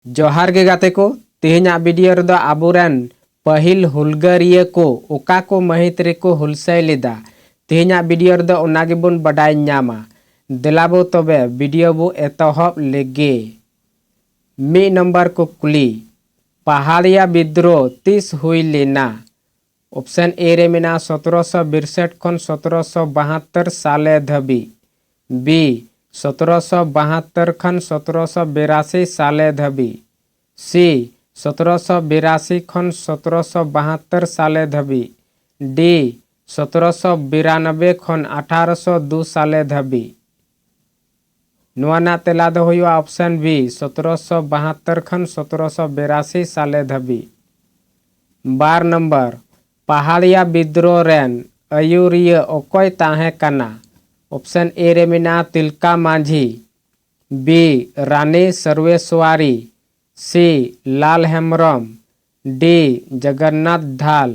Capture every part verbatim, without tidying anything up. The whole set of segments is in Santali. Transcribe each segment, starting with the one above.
ᱡᱚᱦᱟᱨ ᱜᱮ ᱜᱟᱛᱮ ᱠᱚ, ᱛᱮᱦᱮᱧᱟᱜ ᱵᱷᱤᱰᱤᱭᱳ ᱨᱮᱫᱚ ᱟᱵᱚᱨᱮᱱ ᱯᱟᱹᱦᱤᱞ ᱦᱩᱞᱜᱟᱹᱨᱤᱭᱟᱹ ᱠᱚ ᱚᱠᱟ ᱠᱚ ᱢᱟᱹᱦᱤᱛ ᱨᱮᱠᱚ ᱦᱩᱞᱥᱟᱹᱭ ᱞᱮᱫᱟ, ᱛᱮᱦᱮᱧᱟᱜ ᱵᱷᱤᱰᱤᱭᱳ ᱨᱮᱫᱚ ᱚᱱᱟ ᱜᱮᱵᱚᱱ ᱵᱟᱰᱟᱭ ᱧᱟᱢᱟ᱾ ᱫᱮᱞᱟ ᱵᱚ ᱛᱚᱵᱮ ᱵᱷᱤᱰᱤᱭᱳ ᱵᱚ ᱮᱛᱚᱦᱚᱵ ᱞᱮᱜᱮ᱾ ᱢᱤᱫ ᱱᱚᱢᱵᱚᱨ ᱠᱩᱠᱞᱤ, ᱯᱟᱦᱟᱲᱤᱭᱟ ᱵᱤᱫᱽᱨᱳᱦ ᱛᱤᱥ ᱦᱩᱭ ᱞᱮᱱᱟ? ᱚᱯᱥᱮᱱ ᱮ ᱨᱮ ᱢᱮᱱᱟᱜᱼᱟ ᱥᱚᱛᱨᱚᱥᱚ ᱵᱤᱨᱥᱮᱴ ᱠᱷᱚᱱ ᱥᱚᱛᱨᱚᱥᱚ ᱵᱟᱦᱟᱛᱛᱚᱨ ᱥᱟᱞᱮ ᱫᱷᱟᱹᱵᱤᱡ, ᱵᱤ ᱥᱚᱛᱨᱚᱥᱚ ᱵᱟᱦᱟᱛᱛᱚᱨ ᱠᱷᱚᱱ ᱥᱚᱛᱨᱚᱥᱚ ᱵᱤᱨᱟᱥᱤ ᱥᱟᱞᱮ ᱫᱷᱟᱹᱵᱤᱡ, ᱥᱤ ᱥᱚᱛᱨᱚᱥᱚ ᱵᱤᱨᱟᱥᱤ ᱠᱷᱚᱱ ᱥᱚᱛᱨᱚᱥᱚ ᱵᱟᱦᱟᱛᱛᱚᱨ ᱥᱟᱞᱮ ᱫᱷᱟᱹᱵᱤᱡ, ᱰᱤ ᱥᱚᱛᱨᱚᱥᱚ ᱵᱤᱨᱟᱱᱚᱵᱮ ᱠᱷᱚᱱ ᱟᱴᱷᱟᱨᱚᱥᱚ ᱫᱩ ᱥᱟᱞᱮ ᱫᱷᱟᱹᱵᱤᱡ᱾ ᱱᱚᱣᱟ ᱨᱮᱱᱟᱜ ᱛᱮᱞᱟ ᱫᱚ ᱦᱩᱭᱩᱜᱼᱟ ᱚᱯᱥᱮᱱ ᱵᱤ, ᱥᱚᱛᱨᱚᱥᱚ ᱵᱟᱦᱟᱛᱛᱚᱨ ᱠᱷᱚᱱ ᱥᱚᱛᱨᱚᱥᱚ ᱵᱤᱨᱟᱥᱤ ᱥᱟᱞᱮ ᱫᱷᱟᱹᱵᱤᱡ᱾ ᱵᱟᱨ ᱱᱚᱢᱵᱚᱨ, ᱯᱟᱦᱟᱲᱤᱭᱟ ᱵᱤᱫᱽᱨᱳᱦ ᱨᱮᱱ ᱟᱹᱭᱩᱨᱤᱭᱟᱹ ᱚᱠᱚᱭ ᱛᱟᱦᱮᱸ ᱠᱟᱱᱟ? ᱚᱯᱥᱮᱱ ᱮ ᱨᱮ ᱢᱮᱱᱟᱜᱼᱟ ᱛᱤᱞᱠᱟ ᱢᱟᱹᱡᱷᱤ, ᱵᱤ ᱨᱟᱱᱤ ᱥᱚᱨᱣᱮᱥᱣᱟᱨᱤ, ᱥᱤ ᱞᱟᱞ ᱦᱮᱢᱵᱨᱚᱢ, ᱰᱤ ᱡᱚᱜᱚᱱᱱᱟᱛᱷ ᱫᱷᱟᱞ᱾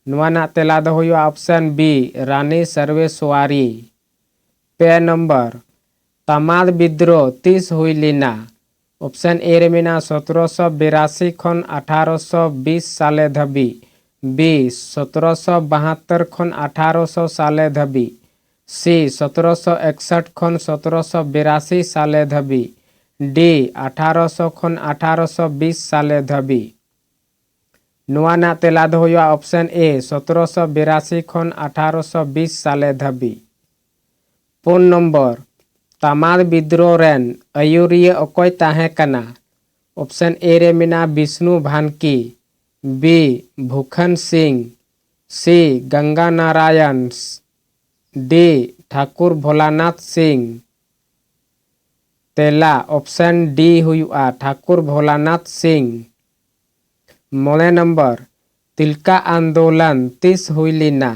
ᱱᱚᱣᱟ ᱨᱮᱱᱟᱜ ᱛᱮᱞᱟ ᱫᱚ ᱦᱩᱭᱩᱜᱼᱟ ᱚᱯᱥᱮᱱ ᱵᱤ, ᱨᱟᱱᱤ ᱥᱚᱨᱣᱮᱥᱣᱟᱨᱤ᱾ ᱯᱮ ᱱᱚᱢᱵᱚᱨ, ᱛᱟᱢᱟᱫ ᱵᱤᱫᱽᱨᱳᱦ ᱛᱤᱥ ᱦᱩᱭ ᱞᱮᱱᱟ? ᱚᱯᱥᱮᱱ ᱮ ᱨᱮ ᱢᱮᱱᱟᱜᱼᱟ ᱥᱚᱛᱨᱚᱥᱚ ᱵᱤᱨᱟᱥᱤ ᱠᱷᱚᱱ ᱟᱴᱷᱟᱨᱚᱥᱚ ᱵᱤᱥ ᱥᱟᱞᱮ ᱫᱷᱟᱹᱵᱤᱡ, ᱵᱤ ᱥᱚᱛᱨᱚᱥᱚ ᱵᱟᱦᱟᱛᱛᱚᱨ ᱠᱷᱚᱱ ᱟᱴᱷᱟᱨᱚᱥᱚ ᱥᱟᱞᱮ ᱫᱷᱟᱹᱵᱤᱡ, ᱥᱤ ᱥᱚᱛᱨᱚᱥᱚ ᱮᱠᱥᱚᱴ ᱠᱷᱚᱱ ᱥᱚᱛᱨᱚᱥᱚ ᱵᱤᱨᱟᱥᱤ ᱥᱟᱞᱮ ᱫᱷᱟᱹᱵᱤᱡ, ᱰᱤ ᱟᱴᱷᱟᱨᱚᱥᱚ ᱠᱷᱚᱱ ᱟᱴᱷᱟᱨᱚᱥᱚ ᱵᱤᱥ ᱥᱟᱞᱮ ᱫᱷᱟᱹᱵᱤᱡ᱾ ᱱᱚᱣᱟ ᱨᱮᱱᱟᱜ ᱛᱮᱞᱟ ᱫᱚ ᱦᱩᱭᱩᱜᱼᱟ ᱚᱯᱥᱮᱱ ᱮ, ᱥᱚᱛᱨᱚᱥᱚ ᱵᱤᱨᱟᱥᱤ ᱠᱷᱚᱱ ᱟᱴᱷᱟᱨᱚᱥᱚ ᱵᱤᱥ ᱥᱟᱞᱮ ᱫᱷᱟᱹᱵᱤᱡ᱾ ᱯᱩᱱ ᱱᱚᱢᱵᱚᱨ, ᱛᱟᱢᱟᱫ ᱵᱤᱫᱽᱨᱳᱦ ᱨᱮᱱ ᱟᱹᱭᱩᱨᱤᱭᱟᱹ ᱚᱠᱚᱭ ᱛᱟᱦᱮᱸ ᱠᱟᱱᱟ? ᱚᱯᱥᱮᱱ ᱮ ᱨᱮ ᱢᱮᱱᱟᱜᱼᱟ ᱵᱤᱥᱱᱩ ᱵᱷᱟᱱᱠᱤ, ᱵᱤ ᱵᱷᱩᱠᱷᱟᱱ ᱥᱤᱝ, ᱥᱤ ᱜᱚᱝᱜᱟ ᱱᱟᱨᱟᱭᱚᱱ, ᱰᱤ ᱴᱷᱟᱠᱩᱨ ᱵᱷᱳᱞᱟᱱᱟᱛᱷ ᱥᱤᱝ᱾ ᱛᱮᱞᱟ ᱚᱯᱥᱮᱱ ᱰᱤ ᱦᱩᱭᱩᱜᱼᱟ, ᱴᱷᱟᱠᱩᱨ ᱵᱷᱳᱞᱟᱱᱟᱛᱷ ᱥᱤᱝ᱾ ᱢᱚᱬᱮ ᱱᱚᱢᱵᱚᱨ, ᱛᱤᱞᱠᱟ ᱟᱱᱫᱳᱞᱚᱱ ᱛᱤᱥ ᱦᱩᱭ ᱞᱮᱱᱟ?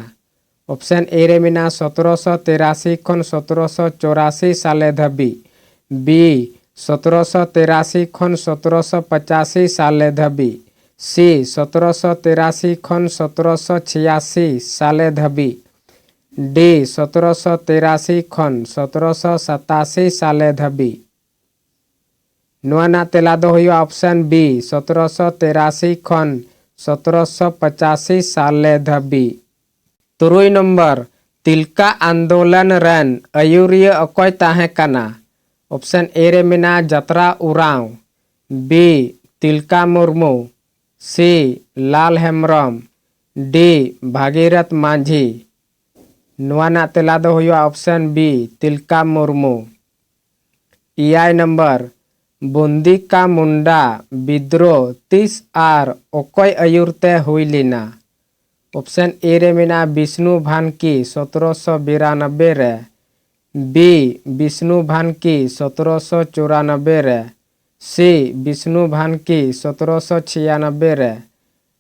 ᱚᱯᱥᱮᱱ ᱮ ᱨᱮ ᱢᱮᱱᱟᱜᱼᱟ ᱥᱚᱛᱨᱚᱥᱚ ᱛᱤᱨᱟᱥᱤ ᱠᱷᱚᱱ ᱥᱚᱛᱨᱚᱥᱚ ᱪᱚᱨᱟᱥᱤ ᱥᱟᱞᱮ ᱫᱷᱟᱹᱵᱤᱡ, ᱵᱤ ᱥᱚᱛᱨᱚᱥᱚ ᱛᱤᱨᱟᱥᱤ ᱠᱷᱚᱱ ᱥᱚᱛᱨᱚᱥᱚ ᱯᱚᱪᱟᱥᱤ ᱥᱟᱞᱮ ᱫᱷᱟᱹᱵᱤᱡ, ᱥᱤ ᱥᱚᱛᱨᱚᱥᱚ ᱛᱤᱨᱟᱥᱤ ᱠᱷᱚᱱ ᱥᱚᱛᱨᱚᱥᱚ ᱪᱷᱤᱭᱟᱥᱤ ᱥᱟᱞᱮ ᱫᱷᱟᱹᱵᱤᱡ, ᱰᱤ ᱥᱚᱛᱨᱚᱥᱚ ᱛᱤᱨᱟᱥᱤ ᱠᱷᱚᱱ ᱥᱚᱛᱨᱚᱥᱚ ᱥᱟᱛᱟᱥᱤ ᱥᱟᱞᱮ ᱫᱷᱟᱹᱵᱤᱡ᱾ ᱱᱚᱣᱟ ᱨᱮᱱᱟᱜ ᱛᱮᱞᱟ ᱫᱚ ᱦᱩᱭᱩᱜᱼᱟ option B, ᱥᱚᱛᱨᱚᱥᱚ ᱛᱮᱨᱟᱥᱤ ᱠᱷᱚᱱ ᱥᱚᱛᱨᱚᱥᱚ ᱯᱚᱪᱟᱥᱤ ᱥᱟᱞᱮ ᱫᱷᱟᱹᱵᱤᱡ᱾ ᱛᱩᱨᱩᱭ ᱱᱚᱢᱵᱚᱨ, ᱛᱤᱞᱠᱟ ᱟᱱᱫᱳᱞᱚᱱ ᱨᱮᱱ ᱟᱹᱭᱩᱨᱤᱭᱟᱹ ᱚᱠᱚᱭ ᱛᱟᱦᱮᱸ ᱠᱟᱱᱟ? Option A ᱨᱮ ᱢᱮᱱᱟᱜᱼᱟ ᱡᱟᱛᱨᱟ ᱩᱨᱟᱸᱣ, B ᱛᱤᱞᱠᱟ ᱢᱩᱨᱢᱩ, C ᱞᱟᱞ ᱦᱮᱢᱵᱨᱚᱢ, D ᱵᱷᱟᱜᱤᱨᱚᱛᱷ ᱢᱟᱹᱡᱷᱤ᱾ ᱱᱚᱣᱟ ᱨᱮᱱᱟᱜ ᱛᱮᱞᱟ ᱫᱚ ᱦᱩᱭᱩᱜᱼᱟ option B ᱛᱤᱞᱠᱟ ᱢᱩᱨᱢᱩ᱾ ᱮᱭᱟᱭ ᱱᱚᱢᱵᱚᱨ, ᱵᱩᱱᱫᱤᱠᱟ ᱢᱩᱱᱰᱟ ᱵᱤᱫᱽᱨᱳᱦ ᱛᱤᱥ ᱟᱨ ᱚᱠᱚᱭ ᱟᱹᱭᱩᱨ ᱛᱮ ᱦᱩᱭ ᱞᱮᱱᱟ? Option A ᱨᱮ ᱢᱮᱱᱟᱜᱼᱟ ᱵᱤᱥᱱᱩ ᱵᱷᱟᱱᱠᱤ ᱥᱚᱛᱨᱚᱥᱚ ᱵᱤᱨᱟᱱᱚᱵᱵᱮ ᱨᱮ, B ᱵᱤᱥᱱᱩ ᱵᱷᱟᱱᱠᱤ ᱥᱚᱛᱨᱚᱥᱚ ᱪᱩᱨᱟᱱᱚᱵᱵᱮ ᱨᱮ, C ᱵᱤᱥᱱᱩ ᱵᱷᱟᱱᱠᱤ ᱥᱚᱛᱨᱚᱥᱚ ᱪᱷᱤᱭᱟᱱᱚᱵᱵᱮ ᱨᱮ,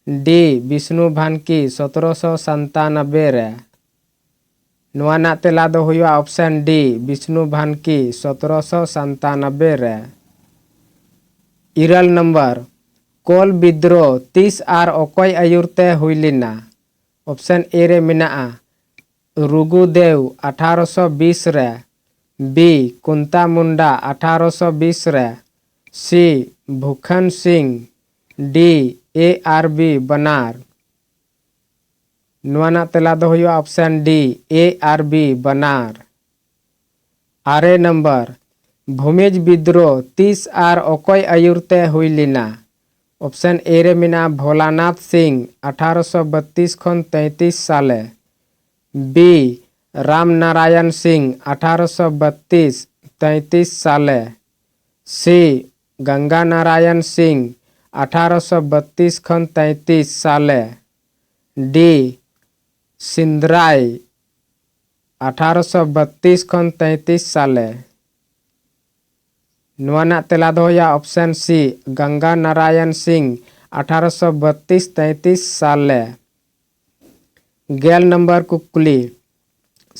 D ᱵᱤᱥᱱᱩ ᱵᱷᱟᱱᱠᱤ ᱥᱚᱛᱨᱚᱥᱚ ᱥᱟᱱᱛᱟᱱᱚᱵᱵᱮ ᱨᱮ᱾ ᱱᱚᱣᱟ ᱨᱮᱱᱟᱜ ᱛᱮᱞᱟ ᱫᱚ ᱦᱩᱭᱩᱜᱼᱟ option D ᱵᱤᱥᱱᱩ ᱵᱷᱟᱱᱠᱤ ᱥᱚᱛᱨᱚᱥᱚ ᱥᱟᱱᱛᱟᱱᱚᱵᱵᱮ ᱨᱮ᱾ ᱤᱨᱟᱹᱞ ᱱᱚᱢᱵᱚᱨ, ᱠᱳᱞ ᱵᱤᱫᱽᱨᱳᱦ ᱛᱤᱥ ᱟᱨ ᱚᱠᱚᱭ ᱟᱹᱭᱩᱨ ᱛᱮ ᱦᱩᱭ ᱞᱮᱱᱟ? Option A ᱨᱮ ᱢᱮᱱᱟᱜᱼᱟ ᱨᱩᱜᱩᱫᱮᱣ ᱟᱴᱷᱟᱨᱚᱥᱚ ᱵᱤᱥ ᱨᱮ, B ᱠᱩᱱᱛᱟ ᱢᱩᱱᱰᱟ ᱟᱴᱷᱟᱨᱚᱥᱚ ᱵᱤᱥ ᱨᱮ, C ᱵᱷᱩᱠᱷᱟᱱ Singh, D A R B ᱵᱟᱱᱟᱨ᱾ ᱱᱚᱣᱟ ᱨᱮᱱᱟᱜ ᱛᱮᱞᱟ ᱫᱚ ᱦᱩᱭᱩᱜᱼᱟ option D A R B ᱵᱟᱱᱟᱨ᱾ ᱟᱨᱮ ᱱᱚᱢᱵᱚᱨ, ᱵᱷᱩᱢᱤᱡᱽ ᱵᱤᱫᱽᱨᱳᱦ ᱛᱤᱥ ᱟᱨ ᱚᱠᱚᱭ ᱟᱹᱭᱩᱨ ᱛᱮ ᱦᱩᱭ ᱞᱮᱱᱟ? Option A ᱨᱮ ᱢᱮᱱᱟᱜᱼᱟ ᱵᱷᱳᱞᱟᱱᱟᱛᱷ ᱥᱤᱝ ᱟᱴᱷᱟᱨᱚᱥᱚ ᱵᱟᱛᱤᱥ ᱠᱷᱚᱱ ᱛᱮᱸᱛᱤᱥ ᱥᱟᱞᱮ, B ᱨᱟᱢ ᱱᱟᱨᱟᱭᱚᱱ ᱥᱤᱝ ᱟᱴᱷᱟᱨᱚᱥᱚ ᱵᱟᱛᱤᱥ ᱛᱮᱸᱛᱤᱥ ᱥᱟᱞᱮ, C ᱜᱟᱝᱜᱟ ᱱᱟᱨᱟᱭᱚᱱ ᱥᱤᱝ ᱟᱴᱷᱟᱨᱚᱥᱚ ᱵᱟᱛᱤᱥ ᱠᱷᱚᱱ ᱛᱮᱸᱛᱤᱥ ᱥᱟᱞᱮ, D ᱥᱤᱱᱫᱽᱨᱟᱭ ᱟᱴᱷᱟᱨᱚᱥᱚ ᱵᱟᱛᱤᱥ ᱠᱷᱚᱱ ᱛᱮᱸᱛᱤᱥ ᱥᱟᱞᱮ᱾ ᱱᱚᱣᱟ ᱨᱮᱱᱟᱜ ᱛᱮᱞᱟ ᱫᱚ ᱦᱩᱭᱩᱜᱼᱟ option C ᱜᱟᱝᱜᱟ ᱱᱟᱨᱟᱭᱚᱱ ᱥᱤᱝ ᱟᱴᱷᱟᱨᱚᱥᱚ ᱵᱟᱛᱤᱥ ᱛᱮᱸᱛᱤᱥ ᱥᱟᱞᱮ᱾ ᱜᱮᱞ ᱱᱚᱢᱵᱚᱨ ᱠᱩᱠᱞᱤ,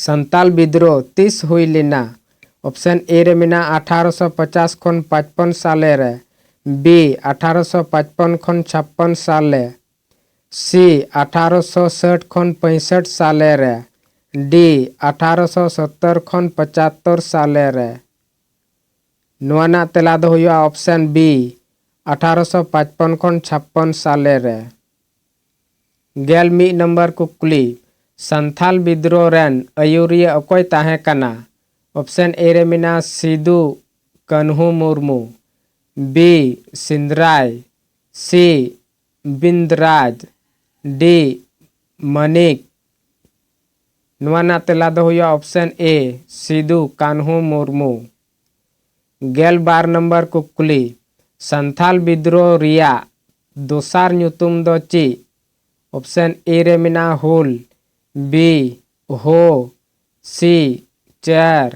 ᱥᱟᱱᱛᱟᱞ ᱵᱤᱫᱽᱨᱳᱦ ᱛᱤᱥ ᱦᱩᱭ ᱞᱮᱱᱟ? Option A ᱨᱮ ᱢᱮᱱᱟᱜᱼᱟ ᱟᱴᱷᱟᱨᱚᱥᱚ ᱯᱚᱪᱟᱥ ᱠᱷᱚᱱ ᱯᱟᱸᱪᱯᱚᱱ ᱥᱟᱞᱮ ᱨᱮ, B ᱟᱴᱷᱟᱨᱚᱥᱚ ᱯᱟᱸᱪᱯᱚᱱ ᱠᱷᱚᱱ ᱪᱷᱟᱯᱯᱚᱱ ᱥᱟᱞᱮ, C ᱟᱴᱷᱟᱨᱚᱥᱚ ᱥᱟᱴ ᱠᱷᱚᱱ ᱯᱮᱸᱥᱚᱴ ᱥᱟᱞᱮ ᱨᱮ, D ᱟᱴᱷᱟᱨᱚᱥᱚ ᱥᱚᱛᱛᱚᱨ ᱠᱷᱚᱱ ᱯᱚᱸᱪᱟᱛᱛᱚᱨ ᱥᱟᱞᱮ ᱨᱮ᱾ ᱱᱚᱣᱟ ᱨᱮᱱᱟᱜ ᱛᱮᱞᱟ ᱫᱚ ᱦᱩᱭᱩᱜᱼᱟ option B, ᱟᱴᱷᱟᱨᱚᱥᱚ ᱯᱟᱸᱪᱯᱚᱱ ᱠᱷᱚᱱ ᱪᱷᱟᱯᱯᱚᱱ ᱥᱟᱞᱮ ᱨᱮ᱾ ᱜᱮᱞ ᱢᱤᱫ ᱱᱚᱢᱵᱚᱨ ᱠᱩᱠᱞᱤ, ᱥᱟᱱᱛᱷᱟᱞ ᱵᱤᱫᱽᱨᱳᱦᱚ ᱨᱮᱱ ᱟᱹᱭᱩᱨᱤᱭᱟᱹ ᱚᱠᱚᱭ ᱛᱟᱦᱮᱸ ᱠᱟᱱᱟ? Option A ᱨᱮ ᱢᱮᱱᱟᱜᱼᱟ Sidhu Kanhu Murmu, B ᱥᱤᱱᱫᱽᱨᱟᱭ, C ᱵᱤᱱᱫᱽᱨᱟᱡᱽ, D Manik. ᱱᱚᱣᱟ ᱨᱮᱱᱟᱜ ᱛᱮᱞᱟ ᱫᱚ ᱦᱩᱭᱩᱜᱼᱟ option A, ᱥᱤᱫᱩ ᱠᱟᱹᱱᱦᱩ ᱢᱩᱨᱢᱩ᱾ ᱜᱮᱞ ᱵᱟᱨ ᱱᱚᱢᱵᱚᱨ ᱠᱩᱠᱞᱤ, ᱥᱟᱱᱛᱷᱟᱞ ᱵᱤᱫᱽᱨᱳᱦᱚ ᱨᱮᱭᱟᱜ ᱫᱚᱥᱟᱨ ᱧᱩᱛᱩᱢ ᱫᱚ ᱪᱮᱫ? Option A ᱨᱮ ᱢᱮᱱᱟᱜᱼᱟ ᱦᱩᱞ, B ᱦᱳ, C ᱪᱮᱨ,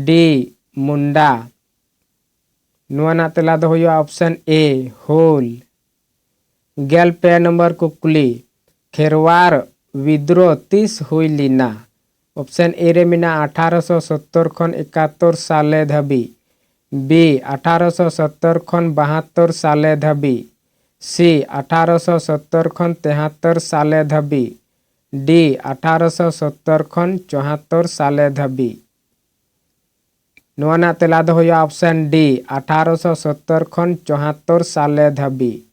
D ᱢᱩᱱᱰᱟ᱾ ᱱᱚᱣᱟ ᱨᱮᱱᱟᱜ ᱛᱮᱞᱟ ᱫᱚ ᱦᱩᱭᱩᱜᱼᱟ option A, ᱦᱩᱞ᱾ ᱜᱮᱞ ᱯᱮ ᱱᱚᱢᱵᱚᱨ ᱠᱩᱠᱞᱤ, ᱠᱷᱮᱨᱣᱟᱲ ᱵᱤᱫᱽᱨᱳᱦᱚ ᱛᱤᱥ ᱦᱩᱭ ᱞᱮᱱᱟ? Option A ᱨᱮ ᱢᱮᱱᱟᱜᱼᱟ ᱟᱴᱷᱟᱨᱚᱥᱚ ᱥᱚᱛᱛᱚᱨ ᱠᱷᱚᱱ ᱮᱠᱟᱛᱛᱳᱨ ᱥᱟᱞᱮ ᱫᱷᱟᱹᱵᱤᱡ, B ᱟᱴᱷᱟᱨᱚᱥᱚ ᱥᱚᱛᱛᱚᱨ ᱠᱷᱚᱱ ᱵᱟᱦᱟᱛᱛᱳᱨ ᱥᱟᱞᱮ ᱫᱷᱟᱹᱵᱤᱡ, C ᱟᱴᱷᱟᱨᱚᱥᱚ ᱥᱚᱛᱛᱚᱨ ᱠᱷᱚᱱ ᱛᱮᱦᱟᱛᱛᱳᱨ ᱥᱟᱞᱮ ᱫᱷᱟᱹᱵᱤᱡ, D ᱟᱴᱷᱟᱨᱚᱥᱚ ᱥᱚᱛᱛᱚᱨ ᱠᱷᱚᱱ ᱪᱩᱣᱟᱛᱛᱳᱨ ᱥᱟᱞᱮ ᱫᱷᱟᱹᱵᱤᱡ᱾ ᱱᱚᱣᱟ ᱨᱮᱱᱟᱜ ᱛᱮᱞᱟ ᱫᱚ ᱦᱩᱭᱩᱜᱼᱟ option D, ᱟᱴᱷᱟᱨᱚᱥᱚ ᱥᱚᱛᱛᱚᱨ ᱠᱷᱚᱱ ᱪᱩᱣᱟᱛᱛᱳᱨ ᱥᱟᱞᱮ ᱫᱷᱟᱹᱵᱤᱡ᱾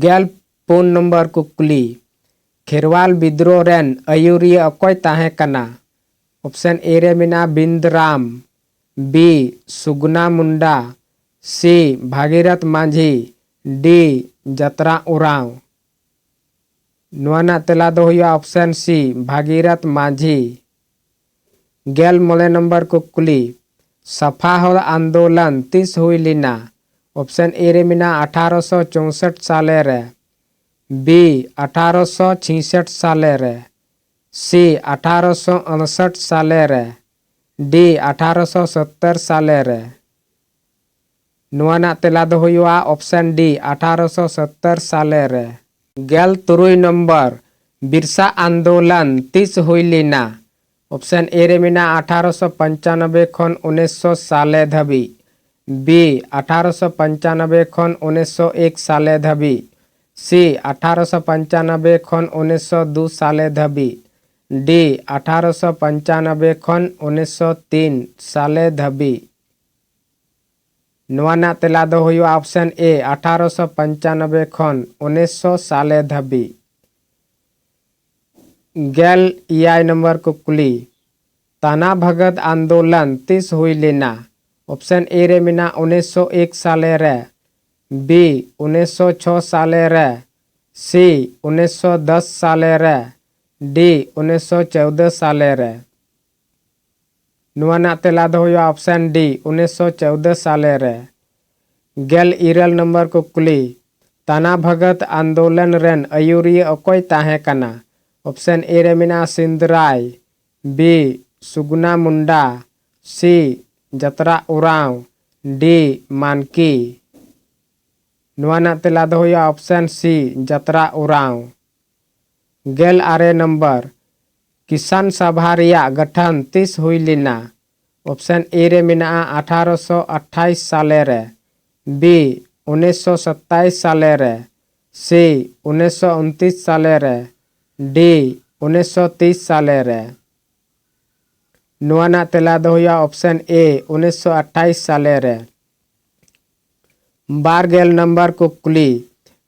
ᱜᱮᱞ ᱯᱩᱱ ᱱᱚᱢᱵᱚᱨ ᱠᱩᱠᱞᱤ, ᱠᱷᱮᱨᱣᱟᱞ ᱵᱤᱫᱽᱨᱳᱦᱚ ᱨᱮᱱ ᱟᱹᱭᱩᱨᱤᱭᱟᱹ ᱚᱠᱚᱭ ᱛᱟᱦᱮᱸ ᱠᱟᱱᱟ? Option A ᱨᱮ ᱢᱮᱱᱟᱜᱼᱟ ᱵᱤᱱᱫᱽᱨᱟᱢ, B ᱥᱩᱜᱩᱱᱟ ᱢᱩᱱᱰᱟ, C ᱵᱷᱟᱜᱤᱨᱚᱛᱷ ᱢᱟᱹᱡᱷᱤ, D ᱡᱟᱛᱨᱟ ᱳᱨᱟᱸᱣ᱾ ᱱᱚᱣᱟ ᱨᱮᱱᱟᱜ ᱛᱮᱞᱟ ᱫᱚ ᱦᱩᱭᱩᱜᱼᱟ option C, ᱵᱷᱟᱜᱤᱨᱚᱛᱷ ᱢᱟᱹᱡᱷᱤ᱾ ᱜᱮᱞ ᱢᱚᱬᱮ ᱱᱚᱢᱵᱚᱨ ᱠᱩᱠᱞᱤ, ᱥᱟᱯᱷᱟ ᱦᱚᱲ ᱟᱱᱫᱳᱞᱚᱱ ᱛᱤᱥ ᱦᱩᱭ ᱞᱮᱱᱟ? Option A ᱨᱮ ᱢᱮᱱᱟᱜᱼᱟ ᱟᱴᱷᱟᱨᱚᱥᱚ ᱪᱳᱥᱚᱴ ᱥᱟᱞᱮ ᱨᱮ, B ᱟᱴᱷᱟᱨᱚᱥᱚ ᱪᱷᱤᱭᱥᱚᱴ ᱥᱟᱞᱮ ᱨᱮ, C ᱟᱴᱷᱟᱨᱚᱥᱚ ᱩᱱᱩᱥᱚᱴ ᱥᱟᱞᱮ ᱨᱮ, D ᱟᱴᱷᱟᱨᱚᱥᱚ ᱥᱚᱛᱛᱚᱨ ᱥᱟᱞᱮ ᱨᱮ᱾ ᱱᱚᱣᱟ ᱨᱮᱱᱟᱜ ᱛᱮᱞᱟ ᱫᱚ ᱦᱩᱭᱩᱜᱼᱟ option D, ᱟᱴᱷᱟᱨᱚᱥᱚ ᱥᱚᱛᱛᱚᱨ ᱥᱟᱞᱮ ᱨᱮ᱾ ᱜᱮᱞ ᱛᱩᱨᱩᱭ ᱱᱚᱢᱵᱚᱨ, ᱵᱤᱨᱥᱟ ᱟᱱᱫᱳᱞᱚᱱ ᱛᱤᱥ ᱦᱩᱭ ᱞᱮᱱᱟ? Option A ᱨᱮ ᱢᱮᱱᱟᱜᱼᱟ ᱟᱴᱷᱟᱨᱚᱥᱚ ᱯᱚᱧᱪᱟᱱᱚᱵᱵᱳᱭ ᱠᱷᱚᱱ ᱩᱱᱤᱥᱥᱚ ᱥᱟᱞᱮ ᱫᱷᱟᱹᱵᱤᱡ, B ᱟᱴᱷᱟᱨᱚᱥᱚ ᱯᱚᱧᱪᱟᱱᱚᱵᱵᱳᱭ ᱠᱷᱚᱱ ᱩᱱᱤᱥᱥᱚ ᱮᱠ ᱥᱟᱞᱮ ᱫᱷᱟᱹᱵᱤᱡ, C ᱟᱴᱷᱟᱨᱚᱥᱚ ᱯᱚᱧᱪᱟᱱᱚᱵᱵᱳᱭ ᱠᱷᱚᱱ ᱩᱱᱤᱥᱥᱚ ᱫᱩ ᱥᱟᱞᱮ ᱫᱷᱟᱹᱵᱤᱡ, D ᱟᱴᱷᱟᱨᱚᱥᱚ ᱯᱚᱧᱪᱟᱱᱚᱵᱵᱳᱭ ᱠᱷᱚᱱ ᱩᱱᱤᱥᱥᱚ ᱛᱤᱱ ᱥᱟᱞᱮ ᱫᱷᱟᱹᱵᱤᱡ᱾ ᱱᱚᱣᱟ ᱨᱮᱱᱟᱜ ᱛᱮᱞᱟ ᱫᱚ ᱦᱩᱭᱩᱜᱼᱟ option A, ᱟᱴᱷᱟᱨᱚᱥᱚ ᱯᱚᱧᱪᱟᱱᱚᱵᱵᱳᱭ ᱠᱷᱚᱱ ᱩᱱᱤᱥᱥᱚ ᱥᱟᱞᱮ ᱫᱷᱟᱹᱵᱤᱡ᱾ ᱜᱮᱞ ᱮᱭᱟᱭ ᱱᱚᱢᱵᱚᱨ ᱠᱩᱠᱞᱤ, ᱛᱟᱱᱟ ᱵᱷᱟᱜᱟᱛ ᱟᱱᱫᱳᱞᱚᱱ ᱛᱤᱥ ᱦᱩᱭ ᱞᱮᱱᱟ? Option A ᱨᱮ ᱢᱮᱱᱟᱜᱼᱟ ᱩᱱᱤᱥᱥᱚ ᱮᱠ ᱥᱟᱞᱮ ᱨᱮ, B ᱩᱱᱤᱥᱥᱚ ᱪᱷᱚ ᱥᱟᱞᱮ ᱨᱮ, C ᱩᱱᱤᱥᱥᱚ ᱫᱚᱥ ᱥᱟᱞᱮ ᱨᱮ, D ᱩᱱᱤᱥᱥᱚ ᱪᱳᱣᱫᱚ ᱥᱟᱞᱮ ᱨᱮ᱾ ᱱᱚᱣᱟ ᱨᱮᱱᱟᱜ ᱛᱮᱞᱟ ᱫᱚ ᱦᱩᱭᱩᱜᱼᱟ option D, ᱩᱱᱤᱥᱥᱚ ᱪᱳᱣᱫᱚ ᱥᱟᱞᱮ ᱨᱮ᱾ ᱜᱮᱞ ᱤᱨᱟᱹᱞ ᱱᱚᱢᱵᱚᱨ ᱠᱩᱠᱞᱤ, ᱛᱟᱱᱟ ᱵᱷᱟᱜᱟᱛ ᱟᱱᱫᱳᱞᱚᱱ ᱨᱮᱱ ᱟᱹᱭᱩᱨᱤᱭᱟᱹ ᱚᱠᱚᱭ ᱛᱟᱦᱮᱸ ᱠᱟᱱᱟ? Option A ᱨᱮ ᱢᱮᱱᱟᱜᱼᱟ ᱥᱤᱱᱫᱽᱨᱟᱭ, B ᱥᱩᱜᱩᱱᱟ ᱢᱩᱱᱰᱟ, C ᱡᱟᱛᱨᱟ ᱩᱨᱟᱸᱣ, D ᱢᱟᱱᱠᱤ᱾ ᱱᱚᱣᱟ ᱨᱮᱱᱟᱜ ᱛᱮᱞᱟ ᱫᱚ ᱦᱩᱭᱩᱜᱼᱟ option C, ᱡᱟᱛᱨᱟ ᱩᱨᱟᱸᱣ᱾ ᱜᱮᱞ ᱟᱨᱮ ᱱᱚᱢᱵᱚᱨ, ᱠᱤᱥᱟᱱ ᱥᱟᱵᱷᱟ ᱨᱮᱭᱟᱜ ᱜᱚᱴᱷᱚᱱ ᱛᱤᱥ ᱦᱩᱭ ᱞᱮᱱᱟ? Option A ᱨᱮ ᱢᱮᱱᱟᱜᱼᱟ ᱟᱴᱷᱟᱨᱚᱥᱚ ᱟᱴᱷᱟᱭᱤᱥ ᱥᱟᱞᱮ ᱨᱮ, B ᱩᱱᱤᱥᱥᱚ ᱥᱟᱛᱟᱭᱤᱥ ᱥᱟᱞᱮ ᱨᱮ, C ᱩᱱᱤᱥᱥᱚ ᱩᱱᱛᱤᱥ ᱥᱟᱞᱮ ᱨᱮ, D ᱩᱱᱤᱥᱥᱚ ᱛᱤᱥ ᱥᱟᱞᱮ ᱨᱮ᱾ ᱱᱚᱣᱟ ᱨᱮᱱᱟᱜ ᱛᱮᱞᱟ ᱫᱚ ᱦᱩᱭᱩᱜᱼᱟ option A, ᱩᱱᱤᱥᱥᱚ ᱟᱴᱷᱟᱭᱤᱥ ᱥᱟᱞᱮ ᱨᱮ᱾ ᱵᱟᱨ ᱜᱮᱞ ᱱᱚᱢᱵᱚᱨ ᱠᱩᱠᱞᱤ,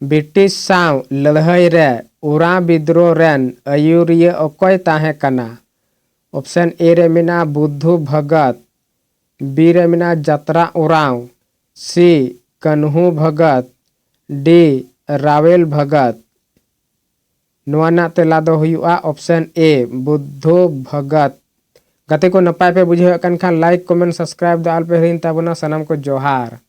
ᱵᱨᱤᱴᱤᱥ ᱥᱟᱶ ᱞᱟᱹᱲᱦᱟᱹᱭ ᱨᱮ ᱩᱨᱟᱸᱣ ᱵᱤᱫᱽᱨᱳᱦ ᱨᱮᱱ ᱟᱹᱭᱩᱨᱤᱭᱟᱹ ᱚᱠᱚᱭ ᱛᱟᱦᱮᱸ ᱠᱟᱱᱟ? Option A ᱨᱮ ᱢᱮᱱᱟᱜᱼᱟ ᱵᱩᱫᱽᱫᱷᱩ ᱵᱷᱚᱜᱚᱛ, B ᱨᱮ ᱢᱮᱱᱟᱜᱼᱟ ᱡᱟᱛᱨᱟ ᱩᱨᱟᱸᱣ, C ᱠᱟᱹᱱᱦᱩ ᱵᱷᱚᱜᱚᱛ, D ᱨᱟᱣᱮᱞ ᱵᱷᱚᱜᱚᱛ᱾ ᱱᱚᱣᱟ ᱨᱮᱱᱟᱜ ᱛᱮᱞᱟ ᱫᱚ ᱦᱩᱭᱩᱜᱼᱟ option A, ᱵᱩᱫᱽᱫᱷᱚ ᱵᱷᱚᱜᱚᱛ᱾ ᱜᱟᱛᱮ ᱠᱚ, ᱱᱟᱯᱟᱭ ᱯᱮ ᱵᱩᱡᱷᱟᱹᱣᱮᱫ ᱠᱟᱱ ᱠᱷᱟᱱ like, comment, subscribe ᱫᱚ ᱟᱞᱚᱯᱮ ᱦᱤᱲᱤᱧ ᱛᱟᱵᱚᱱᱟ᱾ ᱥᱟᱱᱟᱢ ᱠᱚ ᱡᱚᱦᱟᱨ᱾